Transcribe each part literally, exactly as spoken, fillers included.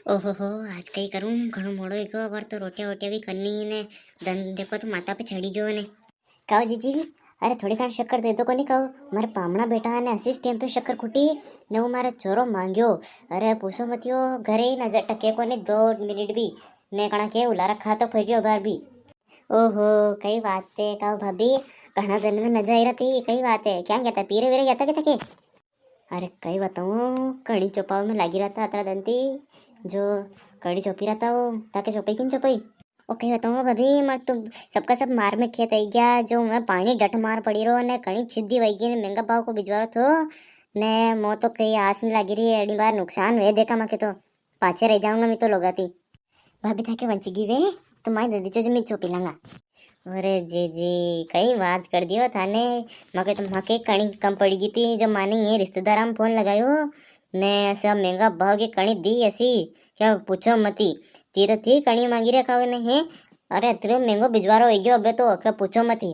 ओहो हो, आज कई करूं, घणो मोड़ो हो गयो, अबार तो रोटियां वोटियां भी करनी ने, दन देखो तो माथा पे चढ़ी गयो ने। काओ जीजी, अरे थोड़ी खान शक्कर दे दो कोनी काओ, मारे पामणा बेटा ने असीस टेम पे शक्कर खुटी, ने वो मारे छोरो मांग्यो। अरे पूछो मतियो, घरे ही नजर टके कोनी दो मिनट भी, ने कणा के उलारा खा तो फरियो बार भी। ओहो, कई बात है काओ भाभी, घणा दिन में नजर आई रहा थी, कई बात है, क्या गया था, पीरे वीरे गया था के थके? अरे कई बताऊं, कणी चौपाव में लागी रहा था अतरा दन थी, जो कणी चौपी रहा था वो, ताके चौपाई कि नी चौपाई? ओ कई बताऊं भाभी, मार तो सबका सब मार में खेत आई गया, जो मैं पानी डट मार पड़ी रो ने कणी छिद्दी वही गई ने महंगा भाव को बिजवारो थो, ने मो तो कई आस नी लागी रही है, अड़ी बार नुकसान हुए देखा माके तो, पाछे रह जाऊंगा मैं तो लोगा थी। भाभी थाके वंची गई वे, तो माई दे दीजो जो मैं चौपी लांगा। अरे जीजी, कई बात कर दियो थाने। मके तो मके कणी कम पड़ी गई थी, जो माने ये रिश्तेदार में फोन लगायो ने, ऐसा महंगा भाव की कणी दी ऐसी, क्या पूछो मती। जी तो थी कणी मांगी रखा ने है। अरे अतरो महंगो बिजवारो हो गयो अबे तो, क्या पूछो मती।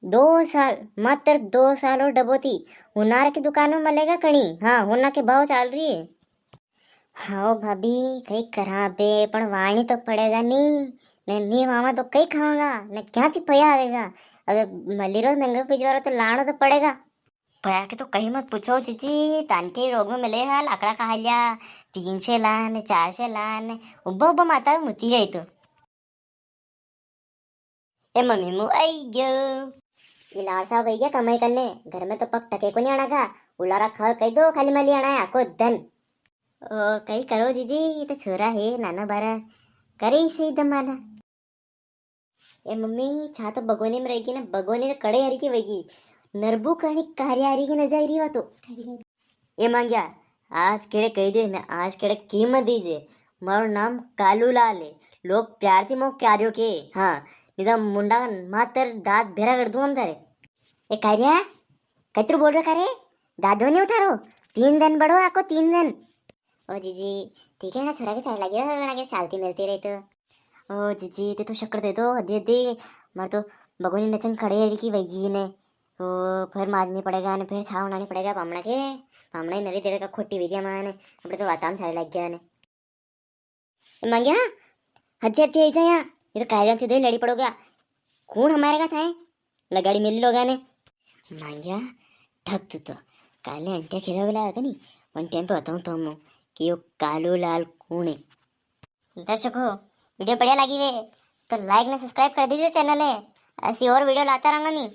दो साल, मात्र दो साल और डबो थी। हुनार की दुकान में मिलेगा कणी। हाँ, हुना के भाव चाल रही है। हाओ भाभी, कई करा बे, पण वाणी तो पड़ेगा नी, ने नी वावा तो कई खावांगा, ने क्या थी पया आवेगा? अबे मली रो महंगो बिजवारो तो लाणो तो पड़ेगा। पया के तो कई मत पूछो जीजी, तानके रोग में मिले रहा लाकड़ा कहा लिया, तीन से लान, चार से लान, उब्बा उब्बा माता में मुती रही तो। ए मम्मी, मु आई गयो। ये लाड़ साहब आई गया कमाई करने, घर में तो पग टके को नहीं आना का। उलारा खाओ कह दो, खाली माली आना है आको धन। ओ, कई करो जीजी, ये तो छोरा है, नाना बारा, करे ही सही दमाना। ए मम्मी, छा तो बगोनी में रहेगी ना, बगोनी तो कड़े हरी की वही, नरबू कणी कार्य हरी की न जाई रही वा तो। ए मांग्या, आज केड़े कही दे ने आज केड़े कीमत दीजे। मारो नाम कालूलाल है, लोग प्यार थी मो क्यारियो के। हाँ, निदा मुंडा मातर दांत भेरा कर दूं हम थारे। ए कार्या, कतरू बोल रहा करे? दादो नहीं उठारो, तीन दिन बड़ो आको, तीन दिन। ओ जीजी, ठीक है ना, छोरा के चाल लगी रहा, के चालती मिलती रही तो। ओ जीजी, ते तो शक्कर दे दो, दे दे, मार तो बगोनी नचन खड़े है की वही ने। ओ, फिर माजनी पड़ेगा ने, फिर छावना नहीं पड़ेगा पामणा के। पामणा ही नरी देर का खोटी वीरिया माने, अपने तो वाताम सारे लग गया ने। ए मांग्या, हत्या हत्या ही जाया, ये तो कायला थी दे लड़ी पड़ोगा। कौन हमारे का था है? लगाड़ी मिल लोगा ने। मांग्या, ठग तू तो, काले अंटिया खेला वाला है नहीं, वन टाइम पे बताऊं तो हम कि यो कालू लाल कौन है। दर्शकों, वीडियो बढ़िया लगी वे तो लाइक ने सब्सक्राइब कर दीजिए चैनल है, ऐसी और वीडियो लाता रहूंगा मैं।